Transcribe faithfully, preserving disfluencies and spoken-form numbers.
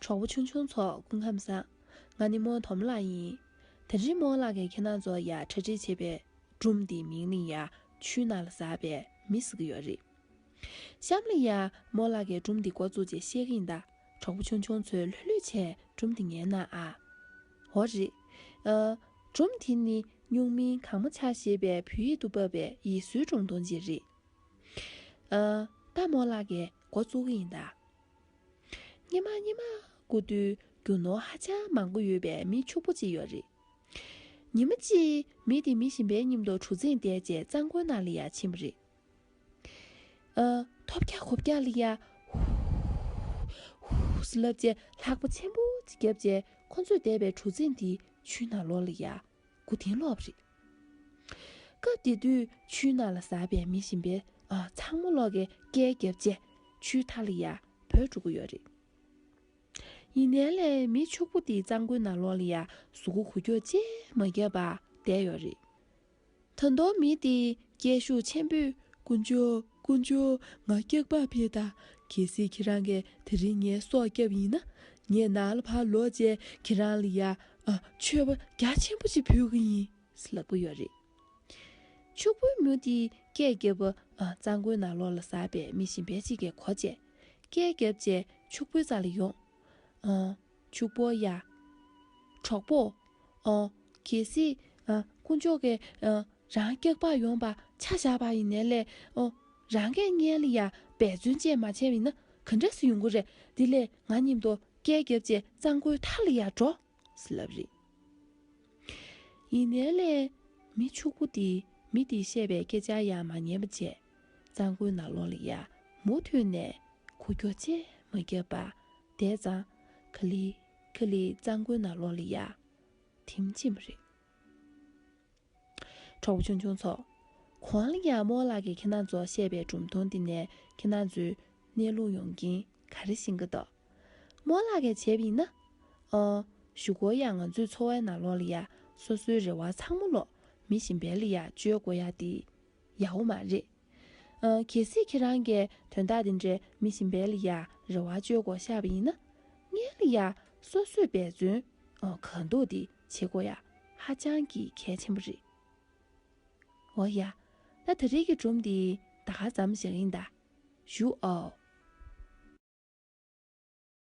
གྲོགས་པོ་ཆུང་ཆུང་ཚོ་སྐུ་ཁམས་བཟང་། ང་ནི་རྨོ་དོམ་ལགས་ཡིན། དེ་རིང་རྨོ་ལགས་ཀྱིས་ཁྱེད་རང་ཚོ་ཡ་གྲ་སྒྲིག་བྱས་པའི་སྒྲུང་འདིའི་མིང་ནི་ཡ་ཆུའི་ནང་ལ་ཟགས་པའི་མི་ཟེར་གྱི་ཡོད་རེད། གཤམ་ལ་ཡ་རྨོ་ལགས་ཀྱིས་སྒྲུང་འདི་འགོ་བཙུགས་རྗེས་བཤད་ཀྱི་ཡིན་ད། གྲོགས་པོ་ཆུང་ཆུང་ཚོས་ལྷོད་ལྷོད་བྱས་སྒྲུང་འདི་ཉན་ན་ཨ། འོ་རེད། ཨ། སྒྲུང་འདི་ནི་སྨྱུག་མིང་གངས་མ་ཆགས་ཞེས་པའི་བོད་ཡིག་ཏུ་ཕབ་པའི་ཡིག་གཟུགས་སྒྲུང་ཐུང་ཅིག་རེད། ཨ། ད་རྨོ་ལགས་ཀྱིས་འགོ་བཙུགས་ཀྱི་ཡིན་ད། སྔོན་མ་སྔོན་མ་སྐུ་དུས་རྒྱུ་ནོར་ཧ་ཅང་མང་པོ་ཡོད་པའི་མི་ཕྱུག་པོ་གཅིག་ཡོད་རེད། ཉི་མ་གཅིག་མི་དེ་མི་གཞན་པའི་མཉམ་དུ་གྲུ་གཟིངས་བསྡད་རྗེས་གཙང་ཁོལ་ནང་ལ་ཡར་ཕྱིན་པ་རེད། ཨ། ཐོབ་རྒྱག་གོ་རྒྱག་ལ་ཡ། ཧུ། ཧུ་ཟེར་ལབ་རྗེས་ལྷགས་པ་ཆེན་པོ་གཅིག་བརྒྱབ་རྗེས་ཁོ་ཚོས་བསྡད་པའི་གྲུ་གཟིངས་དེའི་ཆུའི་ནང་ལོགས་ལ་ཡ། མགོ་རྟིང་སློག་པ་རེད། སྐབས་དེ་དུས་ཆུའི་ནང་ལ་ཟགས་པའི་མི་གཞན་པའི་ཨ་ཚང་མ་ལོག་གིས་སྐད་བརྒྱབ་རྗེས་ཆུའི་མཐའ་ལ་ཡ་བུད་འགྲོ་གི་ཡོད་རེད། ཡིན་ནའི་ལས་མི་ཕྱུག་པོ་དེ་གཙང་ཁོལ་ནང་ལོགས་ལ་ཡ་གཟུགས་པོ་འགུལ་སྐྱོད་ཅིག་མ་བརྒྱབ་པར་བསྡད་ཡོད་རེད། ད་དུང་མི་དེས་སྐད་ཤུགས་ཆེན་པོས་དཀོན་མཆོག་དཀོན་མཆོག་ང་སྐྱག་པ་ཕེབས་ད། གལ་སྲིད་ཁྱེད་རང་གིས་དེ་རིང་ངའི་སྲོག་བསྐྱབས་ཡིན་ན། ངས་ནང་ལ་ཕར་ལོག་རྗེས་ཁྱེད་རང་ལ་ཡ་ཨ་མཆོད་པ་རྒྱ་ཆེན་པོ་ཅིག་ཕུལ་གི་ཡིན། ཟེར་ལབ་གི་ཡོད་རེད། ཕྱུག་པོའི་མྱི་དེས་སྐད་བརྒྱབ་པ་ཨ་གཙང་ཁོལ་ནང་ལོགས་ལ་ཟགས་པའི་མི་གཞན་པ་ཅིག་གིས་གོ་རྗེས་སྐད་བརྒྱབ་རྗེས་ཕྱུག་པོའི་རྩ་ལ་ཡོང་། ཨ། ཕྱུག་པོ་ཡ། གྲོགས་པོ། ཨ། གལ་སྲིད་ཨ་དཀོན་མཆོག་གིས་ཨ་རང་སྐྱག་པ་ཡོང་བ་ཆ་བཞག་པ་ཡིན་ནའི་ལས་ཨ་རང་གིས་སྔོན་ལ་ཡ་འབད་བརྩོན་བཅས་མ་བྱས་པ་ཡིན་ན་ག་འདྲ་སེ་ཡོང་གི་རེད། དེ་ལས་ང་མཉམ་དུ་སྐད་བརྒྱབ་རྗེས་གཙང་ཁོལ་མཐའ་ལ་ཡ་འགྲོ། ཟེར་ལབ་རེད། ཡིན་ནའི་ལས་མི་ཕྱུག་པོ་དེས་མི་དེས་བཤད་པའི་སྐད་ཆ་ཡང་མ་ཉན་པ་བྱས། གཙང་ཁོལ་ནང་ལོགས་ལ་ཡ་མུ་མཐུད་ནས་འགུལ་སྐྱོད་ཅིག་མ་བརྒྱབ་པར་བསྡད་ཙང་ག་ལེ་ག་ལེ་གཙང་ཁོལ་ནང་ལོགས་ལ་ཡ་ཐིམ་ཕྱིན་པ་རེད། གྲོགས་པོ་ཆུང་ཆུང་ཚོ། གོང་ལ་ཡ་རྨོ་ལགས་ཀྱིས་ཁྱེད་རང་ཚོར་བཤད་པའི་སྒྲུང་ཐུང་འདི་ནས་ཁྱེད་རང་ཚོས་གནས་ལུགས་ཡོང་གིན་ག་རེ་ཤེས་ཀྱི་འདུག་རྨོ་ལགས་ཀྱིས་བྱས་པ་ཡིན་ན། ཨ། གཞུག་གུར་ཡང་ང་ཚོའི་འཚོ་བའི་ནང་ལོགས་ལ་ཡ་སོ་སོའི་རེ་བ་ཚང་མ་ལོག་མི་གཞན་པ་ལ་ཡ་བཅོལ་དགོས་ཡ་དེ་ཡག་པོ་མ་རེད། ཨ། གལ་སྲིད་ཁྱེད་རང་གིས་དོན་དག་དེ་འདྲའི་མི་གཞན་པ་ལ་ཡ་རེ་བ་བཅོལ་དགོས་ཤར་བ་ཡིན་ན། སྔོན་ལ་ཡ་སོ་སོས་འབད་བརྩོན་ཨ་གང་ཐུབ་དེ་བྱེད་དགོས་ཡ་ཧ་ཅང་གི་གལ་ཆེན་པོ་རེད། འོ་ཡ། ད་དེ་རིང་གི་སྒྲུང་འདི་ད་ག་ཙམ་བཞག་ཡིན་ད། བཞུགས་ཨོ།